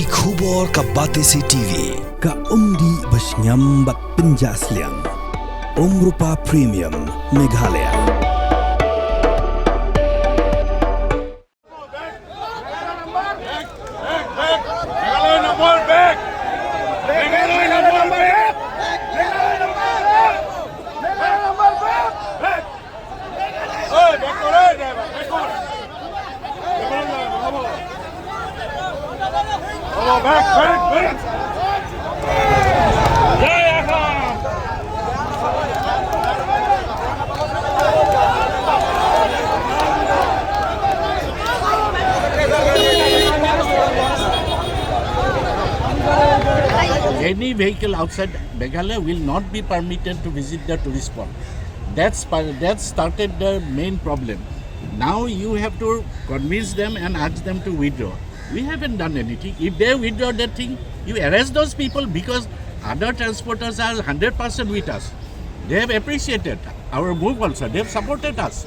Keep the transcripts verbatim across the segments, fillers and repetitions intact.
Ki khubor ka Batesi T V, ka umdih ba shngiam bad pynjah sliang. Umrupa Premium, Meghalaya. Any vehicle outside Meghalaya will not be permitted to visit the tourist spot. That's pa- that started the main problem. Now you have to convince them and ask them to withdraw. We haven't done anything. If they withdraw that thing, you arrest those people, because other transporters are hundred percent with us. They have appreciated our move also. They have supported us.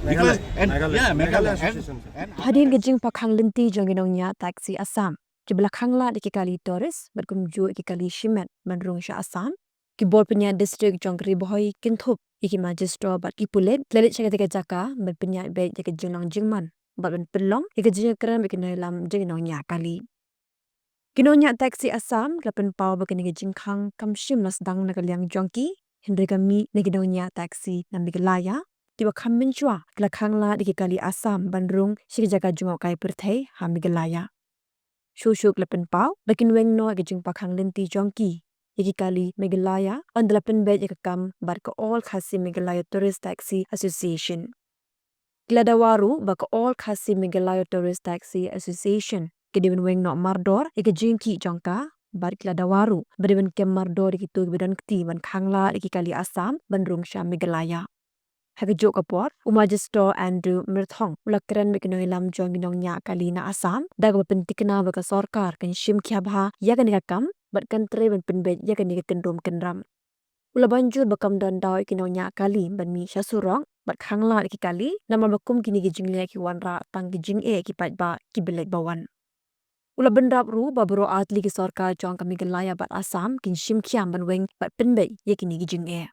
Because, and, Meghalaya, yeah, Meghalaya Meghalaya and, Association. And Hadien ka jingpyrkhat lynti jong ki nongñiah taxi Assam, kiba la khang lad ïa ki kali tourist bad kumjuh ïa ki kali shimet ban rung sha Assam, ki bor pynïaid district jong ka Ri Bhoi ki kynthup ïa ki magistrate bad ki pulit, ki la leit sha katei ka jaka ban pynïaid beit ïa ka jinglong jingman bad ban pynlong ïa ka jingïakren bad ki nongïalam jong ki nongñiah kali. Ki nongñiah taxi Assam ki la pynpaw ba kane ka jingkhang kam shym la sdang na ka liang jong ki, hynrei ka mih na ki nongñiah taxi na Meghalaya, kiba kham mynshuwa ki la khang lad ïa ki kali Assam ban rung sha ki jaka jngohkai pyrthei ha Meghalaya. Shuh shuh ki la pynpaw ba kin weng noh ïa ka jingpyrkhat lynti jong ki ïa ki kali Meghalaya, ynda la pynbeit ïa ka kam bad ka All Khasi Meghalaya Tourist Taxi Association. Ki la dawa ruh ba ka All Khasi Meghalaya Tourist Taxi Association ka dei ban weng noh mardor ïa ka jingïakhih jong ka, bad ki la dawa ruh ba dei ban kem mardor ïa kito kiba don kti ban khang lad ïa ki kali Assam ban rung sha Meghalaya. Ha kajuh ka por, u Magistrate Andrew Myrthong u la kren bad ki nongïalam jong ki nongñiah kali na Assam da kaba pynthikna ba ka sorkar kan shim khia bha ïa kane ka kam bad kan trei ban pynbeit ïa kane ka kynrum kynram. U la ban jur ba kam don daw ïa ki nongñiah kali ban mih sha surok bad khang lad ïa ki kali, namar ba kum kine ki jingleh ki wanrah tang ki jingeh ïa ki paidbah kiba leit ba wan. U la bynrap ruh ba baroh artylli ki sorkar jong ka Meghalaya bad Assam kin shim khia ban weng bad pynbeit ïa kine ki jingeh.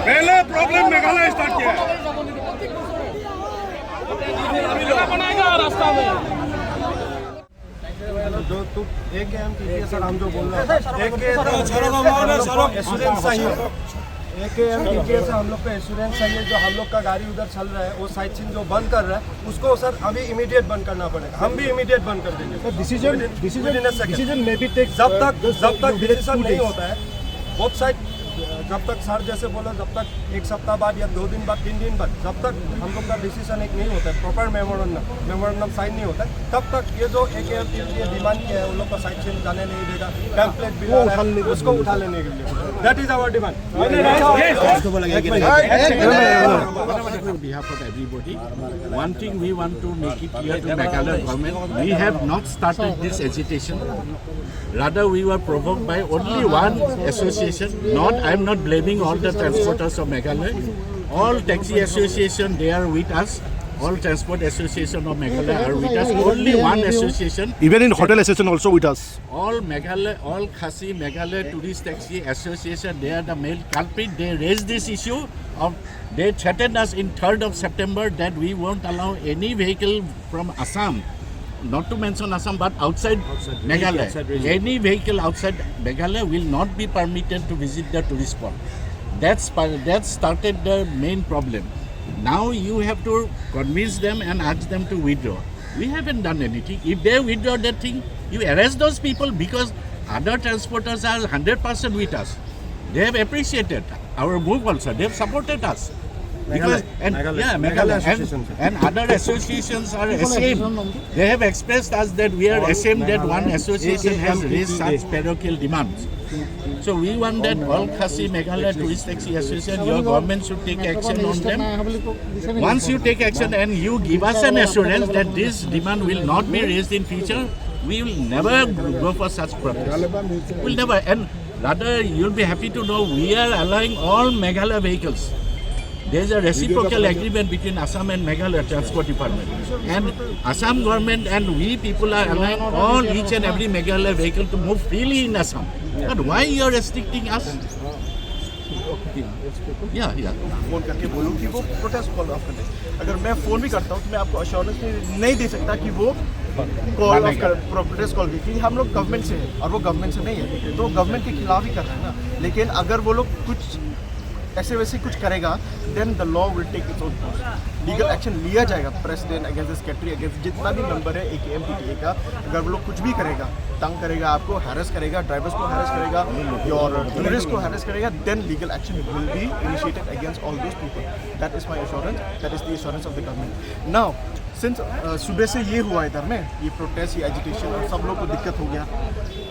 पहले प्रॉब्लम मेघालय स्टार्ट किया है। जो तू एक एम टीटीए सर, हम जो बोल रहे हैं, एक एश्योरेंस चाहिए। एक एम टीटीए से हम लोग को एश्योरेंस चाहिए, जो हम लोग का गाड़ी उधर चल रहा है, वो साइड सीन जो बंद कर रहा है, उसको सर अभी इमीडिएट बंद करना पड़ेगा। हम भी इमीडिएट बंद कर देंगे। Sir, decision, decision, within a second। Decision may be take, जब तक, जब तक डिसीजन नहीं होता है, बोथ साइड, जब तक सर जैसे बोला, जब तक एक सप्ताह बाद या दो दिन बाद, तीन दिन बाद, जब तक हम लोग का डिसीजन एक नहीं होता है, प्रॉपर मेमोरेंडम, मेमोरेंडम साइन नहीं होता है, तब तक ये जो एक एम टीटीए डिमांड किया है, उन लोग का साइड सीन जाने नहीं देगा, पैम्फलेट भी ला रहा है, उसको उठा लेने के लिए। That is our demand। On behalf of everybody, one thing we want to make it clear to Meghalaya government, we have not started this agitation. Rather, we were provoked by only one association. Not, I am not blaming all the transporters of Meghalaya. All taxi association, they are with us. All transport association of Meghalaya are with us. Only one association. Even in hotel association also with us. All Meghalaya, all Khasi Meghalaya Tourist Taxi Association, they are the main culprit. They raised this issue of, they threatened us in third of September that we won't allow any vehicle from Assam, not to mention Assam, but outside Meghalaya, any vehicle outside Meghalaya will not be permitted to visit the tourist spot. That's pa- that started the main problem. Now you have to convince them and ask them to withdraw. We haven't done anything. If they withdraw that thing, you arrest those people, because other transporters are hundred percent with us. They have appreciated our move also. They have supported us. Because, and, yeah, Meghalaya and, and other associations are ashamed. They have expressed us that we are ashamed that one association has raised such parochial demands. So we want that All Khasi Meghalaya Tourist Taxi Association, your government should take action on them. Once you take action and you give us an assurance that this demand will not be raised in future, we will never go for such protest. We'll never. And rather, you'll be happy to know we are allowing all Meghalaya vehicles. There is a reciprocal agreement between Assam and Meghalaya Transport Department. And Assam government and we people are allowing all, each and every Meghalaya vehicle to move freely in Assam. But why you are restricting us? Yeah, yeah. फोन करके बोलूँ कि वो प्रोटेस्ट कॉल ऑफ कर दे। अगर मैं फोन भी करता हूँ तो मैं आपको अश्योरेंस नहीं दे सकता कि वो कॉल ऑफ कर, प्रोटेस्ट कॉल की, क्योंकि हम लोग गवर्नमेंट से हैं और वो गवर्नमेंट से नहीं है, तो गवर्नमेंट के खिलाफ ही कर रहे हैं ना। लेकिन अगर वो लोग कुछ ऐसे वैसे कुछ करेगा, then the law will take its own course. लीगल एक्शन लिया जाएगा प्रेसिडेंट अगेंस्ट, सेक्रेटरी अगेंस्ट, जितना भी मेंबर है ए के एम टी टी ए का। अगर वो लोग कुछ भी करेगा, तंग करेगा, आपको हैरेस करेगा, ड्राइवर्स को हैरेस करेगा, योर टूरिस्ट को हैरेस करेगा, then legal action will be initiated against all those people. That is my assurance, that is the assurance of the government. Now, सिंस सुबह से ये हुआ इधर में, ये प्रोटेस्ट, ये एजिटेशन, और सब लोग को दिक्कत हो गया।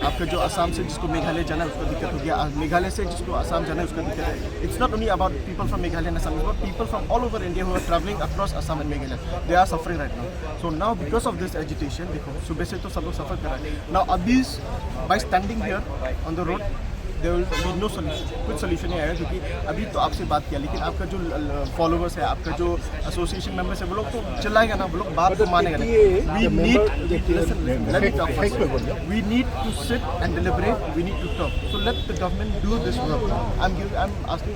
आपका जो आसाम से जिसको मेघालय जाना है उसको दिक्कत हो गया, आ, मेघालय से जिसको आसाम जाना है उसको दिक्कत है। It's not only about people from Meghalaya and Assam, it's about people from all over India who are traveling across Assam and Meghalaya. They are suffering right now. So now because of this agitation, देखो सुबह से तो सब लोग सफर कर रहे हैं। Now अभी by standing here on the road, there will be no solution, कुछ सोल्यूशन नहीं आएगा, क्योंकि अभी तो आपसे बात किया, लेकिन आपका जो फॉलोअर्स है, आपका जो एसोसिएशन मेंबर्स है, वो लोग तो चिल्लाएगा ना, वो लोग बात को मानेगा नहीं। We need, listen, listen, let me talk first. We need to sit and deliberate, we need to talk. So let the government do this work. I'm giving, I'm asking,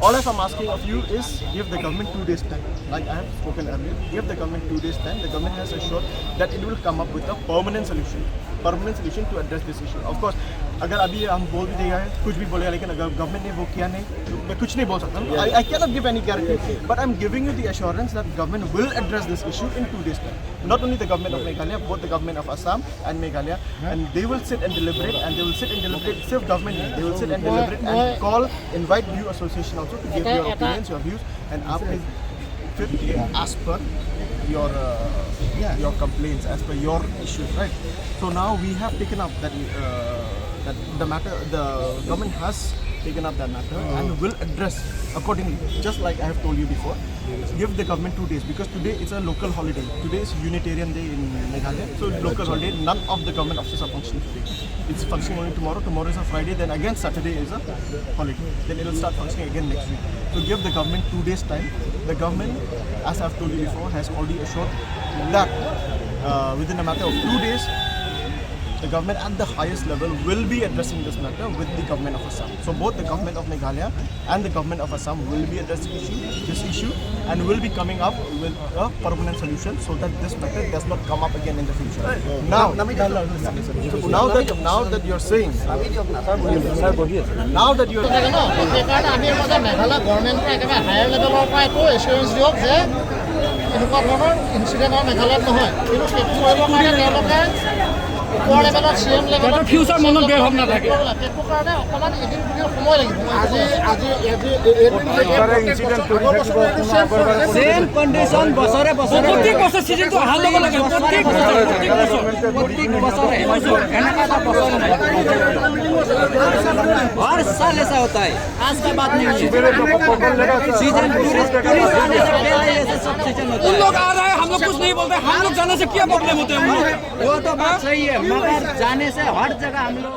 all I'm asking of you is give the government two days time. Like I have spoken earlier, give the government two days time. The government has assured that it will come up with a permanent solution, permanent solution to address this issue. Of course, अगर अभी हम बोल भी देगा है, कुछ भी बोलेगा, लेकिन अगर गवर्नमेंट ने वो किया नहीं, तो मैं कुछ नहीं बोल सकता। I, I cannot give any guarantee, but I'm giving you the assurance that government will address this issue in two days time. Not only the government of Meghalaya, both the government of Assam and Meghalaya, and they will sit and deliberate, and they will sit and deliberate. सिर्फ गवर्नमेंट नहीं, they will sit and deliberate and call, invite you association also to give your opinions, your views, and आप फिर फिर as per your uh, your complaints, as per your issues, right? So now we have taken up that uh, that the matter, the government has taken up that matter and will address accordingly, just like I have told you before. Give the government two days, because today it's a local holiday. Today is Unitarian Day in Meghalaya, so local holiday. None of the government offices are functioning today. It's functioning only tomorrow. Tomorrow is a Friday, then again Saturday is a holiday. Then it will start functioning again next week. So give the government two days time. The government, as I've told you before, has already assured that uh, within a matter of two days, the government at the highest level will be addressing this matter with the government of Assam. So both the government of Meghalaya and the government of Assam will be addressing issue, this issue, and will be coming up with a permanent solution so that this matter does not come up again in the future. Now, now that now that you're saying, now that you're সেইকাৰণে আমি এইবাৰ মেঘালয় গভৰ্ণমেণ্টে একেবাৰে হায়াৰ লেভেলৰ পৰা একো এচুৰেঞ্চ দিয়ক যে এনেকুৱা ধৰণৰ ইনচিডেণ্ট আৰু মেঘালয়ত নহয়। কিন্তু সেইটো কৰিবৰ কাৰণে তেওঁলোকে ওপৰ লেভেলত চি এম লেভেলত ফিউচাৰ মনত বেয়া ভাৱ নাথাকে। সেইটো কাৰণে অকণমান এদিন দুদিন সময় লাগিব। আজি আজি বাৰে ইনচিডেণ্ট কৰি থাকিব। ছেম কণ্ডিশ্যন বছৰে বছৰে প্ৰত্যেক বছৰ চিজনটো অহাৰ লগে লগে প্ৰত্যেক বছৰ প্ৰত্যেক বছৰ প্ৰত্যেক বছৰে এনেকুৱা এটা বছৰ নাই। हर साल ऐसा होता है। आज का बात नहीं है। सीजन टूरिस्ट टूरिस्ट आने से पहले ऐसे सब सीजन होता उन है। लोग आ रहा है, हम लोग कुछ नहीं बोलते, हम लोग जाने से क्या प्रॉब्लम होते हैं उन लोग? वो तो बात सही है, मगर जाने से हर जगह हम लोग